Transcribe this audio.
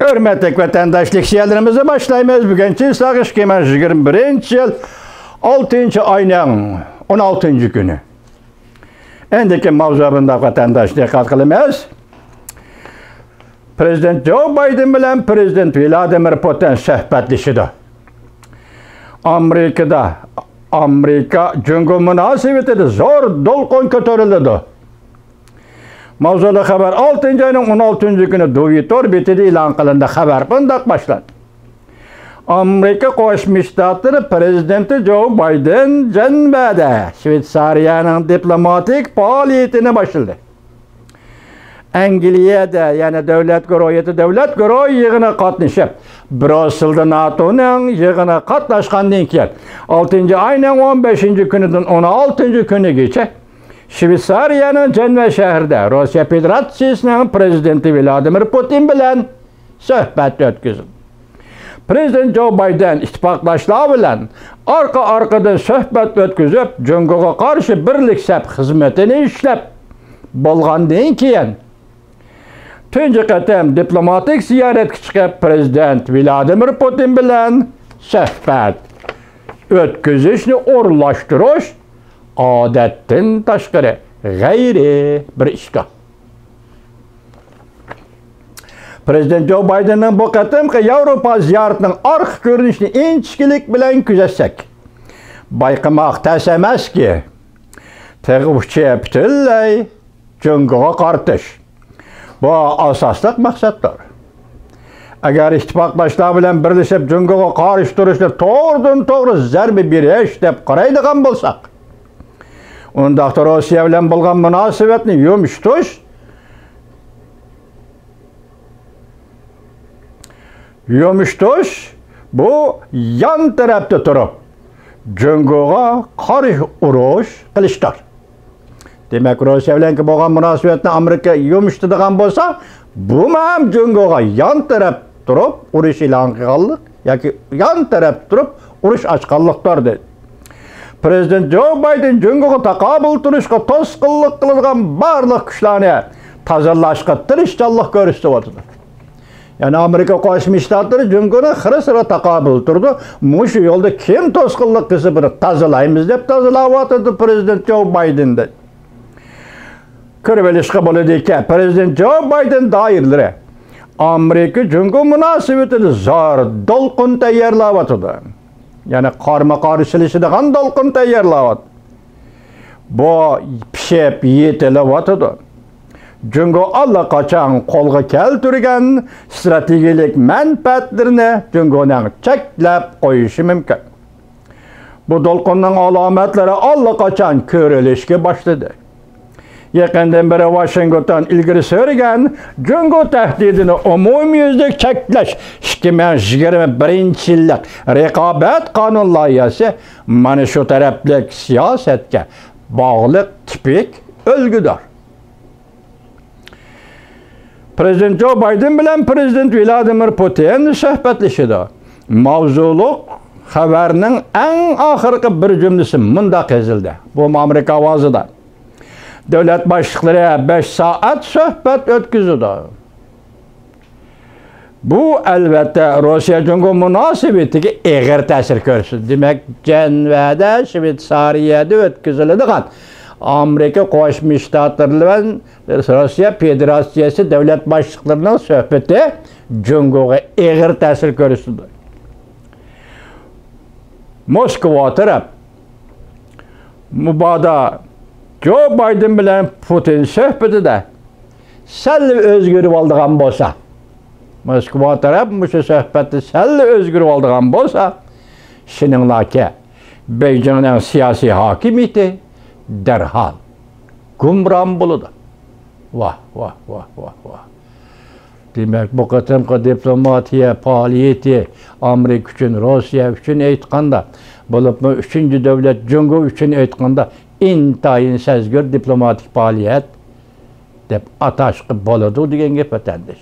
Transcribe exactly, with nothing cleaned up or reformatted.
ھۆرمەتلىك ۋەتەنداش، لېكسىيەلىرىمىزنى باشلايمىز. بۈگۈن چىسلاغ ئىككى مىڭ يىگىرمە بىرىنچى يىل ئالتىنچى ئاينىڭ ئون ئالتىنچى كۈنى. ئەندىكى ماۋزۇ بۇنداق، ۋەتەنداش، دىققەت قىلىمىز. پرېزىدېنت جو بايدېن بىلەن پرېزىدېنت ۋلادىمىر پۇتىن سۆھبەتلىشىدۇ. ئامېرىكىدا، ئامېرىكا جۇڭگو مۇناسىۋىتىدە زور دولقۇن كۆتۈرۈلىدۇ. ماۋزۇلۇق خەۋەر ئالتىنچى ئاينىڭ ئون ئالتىنچى كۈنى دوۋى تور بېتىدە ئېلان قىلىندى. خەۋەر بۇنداق باشلاندى. ئامېرىكا قوشما شتاتلىرى پرېزىدېنتى جو بايدېن جەنۋەدە شۋېتسارىيەنىڭ دىپلوماتىك پائالىيىتىنى باشلىدى. ئەنگلىيەدە، يەنى دۆلەت گۇرۇھى، دۆلەت گۇرۇھى يىغىنىغا قاتنىشىپ، برۇسسېلدا ناتونىڭ يىغىنىغا قاتناشقاندىن كېيىن، ئالتىنچى ئاينىڭ ئون بەشىنچى كۈنىدىن ئون ئالتىنچى كۈنىگىچە شۋېتسارىيەنىڭ جەنۋە شەھىرىدە روسىيە فېدېراتسىيىسىنىڭ پرېزىدېنتى ۋلادىمىر پۇتىن بىلەن سۆھبەت ئۆتكۈزدى. پرېزىدېنت جو بايدېن ئىتتىپاقداشلار بىلەن ئارقا-ئارقىدىن سۆھبەت ئۆتكۈزۈپ، جۇڭگوغا قارشى بىرلىك سەپ خىزمىتىنى ئىشلەپ بولغاندىن كېيىن، تۇنجى قېتىم دىپلوماتىك زىيارەتكە چىقىپ، پرېزىدېنت ۋلادىمىر پۇتىن بىلەن سۆھبەت ئۆتكۈزۈشنى ئورۇنلاشتۇرۇش ئادەتتىن تاشقىرى، غەيرىي بىر ئىشكا. پرېزىدېنت جو بايدېننىڭ بۇ قېتىمقى ياۋروپا زىيارىتىنىڭ ئارقا كۆرۈنۈشىنى ئىنچىكىلىك بىلەن كۆزەتسەك، بايقىماق تەس ئەمەسكى، تېخىچە پۈتۈنلەي جۇڭگوغا قارىتىش. بۇ ئاساسلىق مەقسەتتۇر. ئەگەر ئىتتىپاقداشلار بىلەن بىرلىشىپ جۇڭگوغا قارشى تۇرۇشنى توغرىدىن توغرا زەربە بېرىش دەپ قارايدىغان بولساق، ئۇنداقتا روسىيە بىلەن بولغان مۇناسىۋەتنى يۇمشىتىش، يۇمشىتىش، بۇ يان تەرەپتە تۇرۇپ جۇڭگوغا قارشى ئۇرۇش قىلىشتۇر. دېمەك، روسىيە بىلەنكى بولغان مۇناسىۋەتنى ئامېرىكا يۇمشىتىدىغان بولسا، بۇمۇ ھەم جۇڭگوغا يان تەرەپ تۇرۇپ ئۇرۇش ئېلان قىلغانلىق ياكى يان تەرەپ تۇرۇپ ئۇرۇش ئاچقانلىقتۇر، دېدى. پرېزىدېنت جو بايدېن جۇڭگوغا تاقابىل تۇرۇشقا توسقۇنلۇق قىلىدىغان بارلىق كۈچلەرنى تازىلاشقا تىرىشچانلىق كۆرسىتىۋاتىدۇ. يەنى ئامېرىكا قوشما شتاتلىرى جۇڭگونى خىرىسىرا تاقابىل تۇرىدۇ. مۇشۇ يولدا كىم توسقۇنلۇق قىلسا، بۇنى تازىلايمىز دەپ تازىلاۋاتىدۇ پرېزىدېنت جو بايدېن. كۆرۈۋېلىشقا بولىدۇكى، پرېزىدېنت جو بايدېن دائىرىلىرى ئامېرىكا جۇڭگو مۇناسىۋىتىدە زور دولقۇن تەييارلاۋاتىدۇ. يەنى قارمۇ قارشىلىشىدىغان دولقۇن تەييارلاۋاتىدۇ. بۇ پىشىپ يېتىلىۋاتىدۇ. جۇڭگو ئاللىقاچان قولغا كەلتۈرگەن ئىستراتېگىيەلىك مەنپەئەتلىرىنى جۇڭگونىڭ چەكلەپ قويۇشى مۇمكىن. بۇ دولقۇننىڭ ئالامەتلىرى ئاللىقاچان كۆرۈلۈشكە باشلىدى. يېقىندىن بېرى ۋاشىنگتون ئىلگىرى سۈرگەن جۇڭگو تەھدىتىنى ئومۇميۈزلۈك چەكلەش ئىككى مىڭ يىگىرمە بىرىنچى يىللىق رىقابەت قانۇن لايىھەسى مانا شۇ تەرەپلىك سىياسەتكە باغلىق تىپىك ئۈلگىدۇر. پرېزىدېنت جو بايدېن بىلەن پرېزىدېنت ۋلادىمىر پۇتىن سۆھبەتلىشىدۇ. ماۋزۇلۇق خەۋەرنىڭ ئەڭ ئاخىرقى بىر جۈملىسى مۇنداق يېزىلدى. بۇمۇ ئامېرىكا ئاۋازىدا. دۆلەت باشلىقلىرى بەش سائەت سۆھبەت ئۆتكۈزىدۇ. بۇ، ئەلۋەتتە، روسىيە جۇڭگو مۇناسىۋىتىگە ئېغىر تەسىر كۆرسىتىدۇ. دېمەك، جەنۋەدە، شۋېتسارىيەدە ئۆتكۈزۈلىدىغان ئامېرىكا قوشما شتاتلىرى بىلەن روسىيە فېدېراتسىيەسى دۆلەت باشلىقلىرىنىڭ سۆھبىتى جۇڭگوغا ئېغىر تەسىر كۆرسىتىدۇ. موسكۋا تەرەپ مۇبادا جو بايدېن بىلەن پۇتىن سۆھبىتىدە سەللا ئۆزگىرىۋالىدىغان بولسا، موسكۋا تەرەپ مۇشۇ سۆھبەتتە سەللا ئۆزگىرىۋالىدىغان بولسا، ئىشىنىڭلاركى، بېيجىڭنىڭ سىياسىي ھاكىمىيىتى دەرھال گۇمران بولىدۇ. ۋاھ، ۋاھ، ۋاھ، ۋاھ، ۋاھ. دېمەك، بۇ قېتىمقى دىپلوماتىيە پائالىيىتى ئامېرىكا ئۈچۈن، روسىيە ئۈچۈن ئېيتقاندا، بولۇپمۇ ئۈچىنچى دۆلەت جۇڭگو ئۈچۈن ئېيتقاندا، ئىنتايىن سەزگۈر دىپلوماتىك پائالىيەت دەپ ئاتاشقا بولىدۇ دېگەن گەپ، ۋەتەنداش.